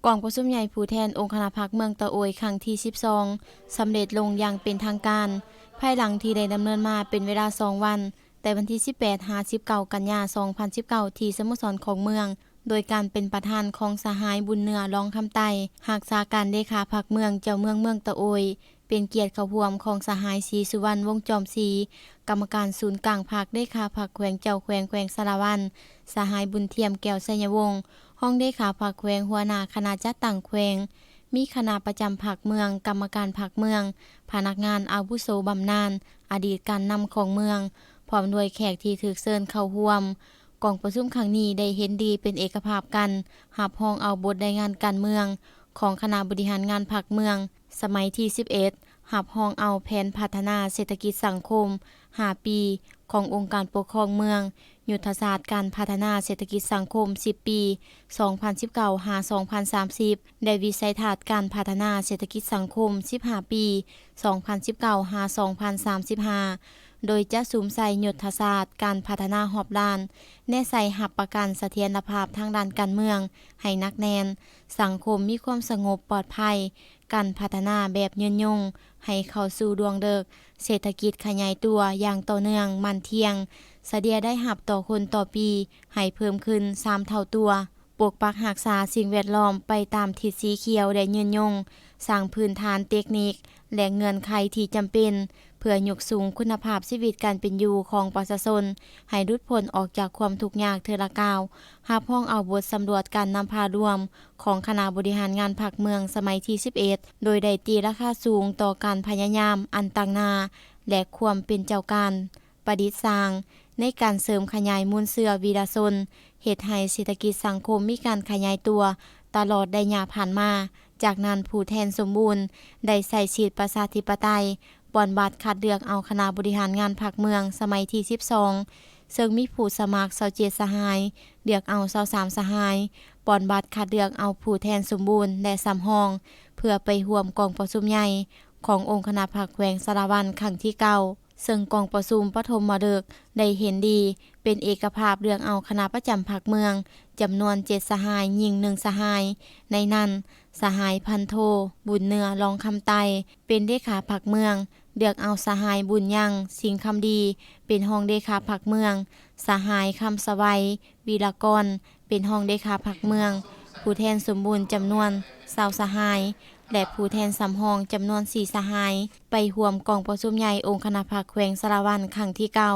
ກອງປະຊຸມໃຫຍ່ຜູ້ແທນອົງຄະນະພັກເມືອງຕະໂອຍຄັ້ງທີສິບສອງ ສຳເລັດລົງຢ່າງເປັນທາງການ ພາຍຫຼັງທີ່ໄດ້ດຳເນີນມາເປັນເວລາສອງວັນ ແຕ່ວັນທີສິບແປດ ຫາ ສິບເກົ້າ ກັນຍາ ສອງພັນສິບເກົ້າ ທີ່ສະໂມສອນຂອງເມືອງ ໂດຍການເປັນປະທານຂອງສະຫາຍ ບຸນເໜືອ ລອງຄຳໄຕ ຮັກສາການເລຂາພັກເມືອງ ເຈົ້າເມືອງເມືອງຕະໂອຍ, ເປັນກຽດເຂົ້າຮ່ວມຂອງສະຫາຍ ສີສຸວັນ ວົງຈອມສີ ກຳມະການສູນກາງພັກ, ເລຂາພັກແຂວງເຈົ້າແຂວງແຂວງສາລະວັນ, ສະຫາຍ ບຸນທຽມ ແກ້ວໄຊຍະວົງ ຮອງເລຂາພັກແຂວງ, ຫົວໜ້າຄະນະຈັດຕັ້ງແຂວງ, ມີຄະນະປະຈຳພັກເມືອງ, ກຳມະການພັກເມືອງ, ພະນັກງານອາວຸໂສບຳນານ, ອະດີດການນຳຂອງເມືອງ, ພ້ອມດ້ວຍແຂກທີ່ຖືກເຊີນເຂົ້າຮ່ວມ. ກອງປະຊຸມຄັ້ງນີ້ໄດ້ເຫັນດີເປັນເອກະພາບກັນ ຮັບຮອງເອົາບົດລາຍງານການເມືອງຂອງຄະນະບໍລິຫານງານພັກເມືອງ ສະໄໝທີສິບເອັດ, ຮັບຮອງເອົາແຜນພັດທະນາເສດຖະກິດສັງຄົມຫ້າປີຂອງອົງການປົກຄອງເມືອງ, ຍຸດທະສາດການພັດທະນາເສດຖະກິດສັງຄົມສິບປີ ສອງພັນສິບເກົ້າ ຫາ ສອງພັນສາມສິບ ແລະ ວິໄສທັດການພັດທະນາເສດຖະກິດສັງຄົມສິບຫ້າປີ ສອງພັນສິບເກົ້າ ຫາ ສອງພັນສາມສິບຫ້າ ໂດຍຈະສຸມໃສ່ຍຸດທະສາດການພັດທະນາຮອບດ້ານ, ແນໃສ່ຮັບປະກັນສະຖຽນລະພາບທາງດ້ານການເມືອງໃຫ້ໜັກແໜ້ນ, ສັງຄົມມີຄວາມສະຫງົບປອດໄພ, ການພັດທະນາແບບຍືນຍົງໃຫ້ເຂົ້າສູ່ດວງເລິກ, ເສດຖະກິດຂະຫຍາຍຕົວຢ່າງຕໍ່ເນື່ອງໝັ້ນທ່ຽງ, ສະເລ່ຍລາຍຮັບຕໍ່ຄົນຕໍ່ປີໃຫ້ເພີ່ມຂຶ້ນສາມເທົ່າຕົວ, ປົກປັກຮັກສາສິ່ງແວດລ້ອມໄປຕາມທິດສີຂຽວ ແລະ ຍືນຍົງ, ສ້າງພື້ນຖານເຕັກນິກ ແລະ ເງື່ອນໄຂທີ່ຈຳເປັນ ເພື່ອຍົກສູງຄຸນນະພາບຊີວິດການເປັນຢູ່ຂອງປະຊາຊົນ ໃຫ້ຫຼຸດພົ້ນອອກຈາກຄວາມທຸກຍາກເທື່ອລະກ້າວ, ຮັບຮອງເອົາບົດສຳຫຼວດການນຳພາລວມຂອງຄະນະບໍລິຫານງານພັກເມືອງສະໄໝທີສິບເອັດ ໂດຍໄດ້ຕີລາຄາສູງຕໍ່ການພະຍາຍາມອັນຕັ້ງໜ້າ ແລະ ຄວາມເປັນເຈົ້າການ ປະດິດສ້າງ ໃນການເສີມຂະຫຍາຍມູນເຊື້ອວິລະຊົນ, ເຮັດໃຫ້ເສດຖະກິດສັງຄົມມີການຂະຫຍາຍຕົວຕະຫຼອດໄລຍະຜ່ານມາ. ຈາກນັ້ນ, ຜູ້ແທນສົມບູນໄດ້ໃຊ້ສິດປະຊາທິປະໄຕ ປ່ອນບັດຄັດເລືອກເອົາຄະນະບໍລິຫານງານພັກເມືອງສະໄໝທີສິບສອງ ເຊິ່ງມີຜູ້ສະໝັກຊາວເຈັດສະຫາຍ, ເລືອກເອົາຊາວສາມສະຫາຍ, ປ່ອນບັດຄັດເລືອກເອົາຜູ້ແທນສົມບູນ ແລະ ສຳຮອງ ເພື່ອໄປຮ່ວມກອງປະຊຸມໃຫຍ່ຂອງອົງຄະນະພັກແຂວງສາລະວັນຄັ້ງທີເກົ້າ. ເຊິ່ງກອງປະຊຸມປະຖົມມະເລິກໄດ້ເຫັນດີເປັນເອກະພາບເລືອກເອົາຄະນະປະຈຳພັກເມືອງຈຳນວນເຈັດສະຫາຍ, ຍິງໜຶ່ງສະຫາຍ, ໃນນັ້ນ ສະຫາຍ ພັນໂທ ບຸນເໜືອ ລອງຄຳໄຕ ເປັນເລຂາພັກເມືອງ, ເລືອກເອົາສະຫາຍ ບຸນຍັງ ສິງຄຳດີ ເປັນຮອງເລຂາພັກເມືອງ, ສະຫາຍ ຄຳສະໄຫວ ວິລະກອນ ເປັນຮອງເລຂາພັກເມືອງ, ຜູ້ແທນສົມບູນຈຳນວນຊາວສະຫາຍ ແລະ ຜູ້ແທນສຳຮອງຈຳນວນສີ່ສະຫາຍ ໄປຮ່ວມກອງປະຊຸມໃຫຍ່ອົງຄະນະພັກແຂວງສາລະວັນຄັ້ງທີເກົ້າ.